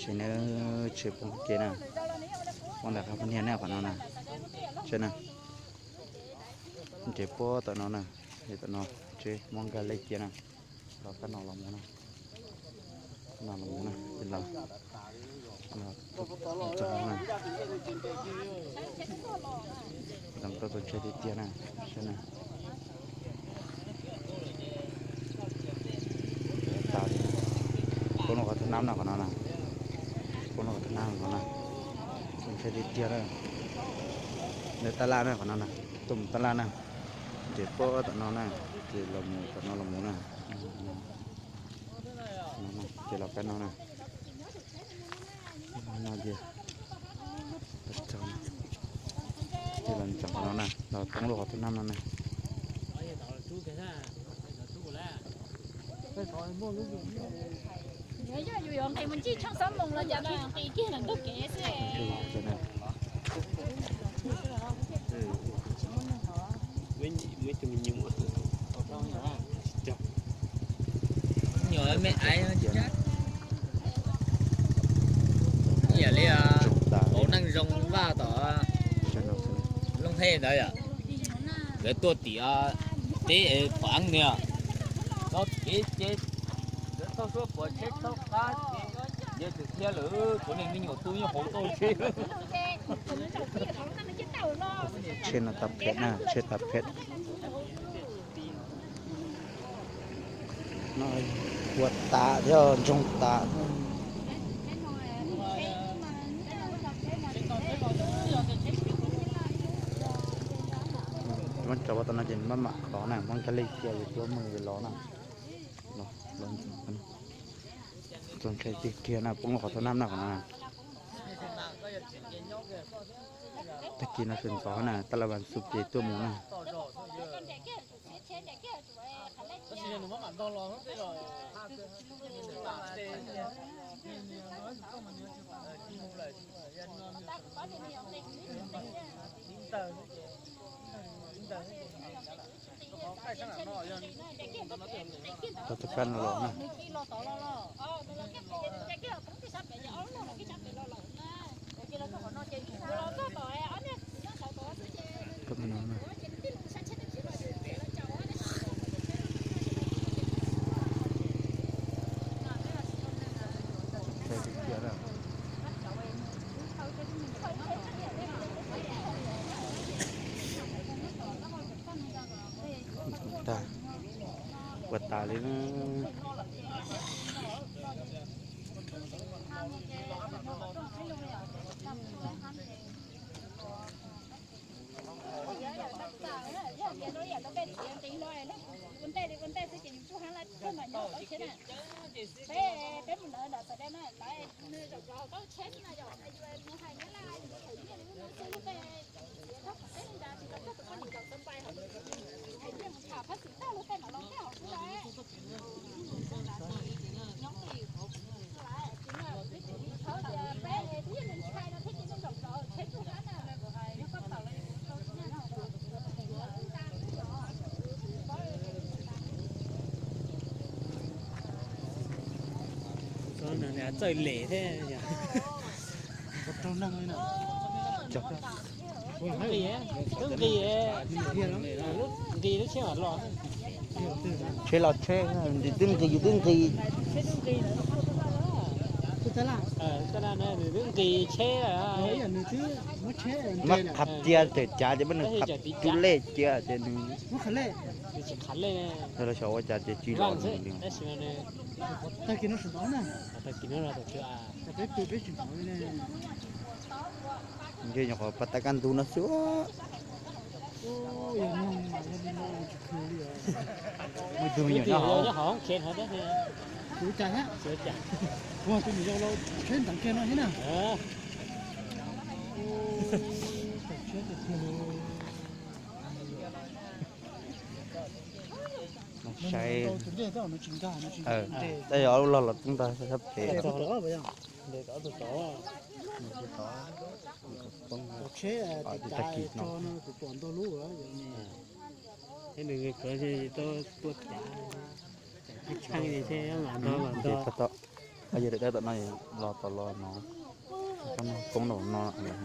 Tsev na, tsev poob ke na, poob ntawm qab poob niag na qhov no na, tsev na, tsev puag tom no na, tom no tsev muab nkag lej cia na, los kab no los mus na, no los mus na, los txog na, los tau tus ntshai tiag tiag na, saib na. Tas li, poob lub qhov thaj nab no qhov no na, poob lub qhov thaj nab no na, tus ntshai tiag tiag na, ntawm tab laj na qhov no na, tuaj mus tab laj na, ces puag tom no na, ces los mus tom no los mus na, ces los kab no na, no ces, ces los ntsees qhov no na, los poob lub qhov thaj nab no na. Yog yus yuav nqis mus ncig tshooj xob moos los cas nqis kiag ntawm ntug kev xwb. Nyuam me aiv, ib yam li hauv neej zoo vaj tom Looj Hej ntawd yom, lawv tuaj tim teb Pov Eeb ni, tau kev ces lawv txhob suab puas tsheb txhob qab ces yog tsis qhia lawm, kuv niag me nyuam tub nyob hauv tau tsheb. Tsheb no tas phem na, tsheb tas phem. No ua tas thiab ntsoog tas. Muab tso ua tau no ces maj mam los na, muab nkag lej cia ces tuaj mus los na. Los, los ntsees, tus ntshai tiag tiag na, poob lub qhov thaj nab no qhov no na. Tag kis no sawv ntxov na, tab laj vas xuv ces tuaj mus na. Tau tus kab no los na. Ua tas li na. Txawj lem thiab. Nqis, twb nqis, nqis lub tsheb los. Tsheb los tsheb, nws twb nqis, yus twb nqis. Twb nqis tsheb, muab qhab cia tawm cav ces muab nws qhab cub lej cia ces nws, los xyov ua cas ces tsis los nws li. Ntshe nyuam qhuav pas tas kaj ntug no xwb. Muaj ib tug me nyuam nyob hauv. Saib, tab yog lub log los tub ntag sab pem. Tag kis no. Tsheb nws kawg tau tuaj cav, cav tshee tshee li thiab mas ntog mas ntog. Yog daim dawb tom no los tom los no, koj nug koob rau no lawm.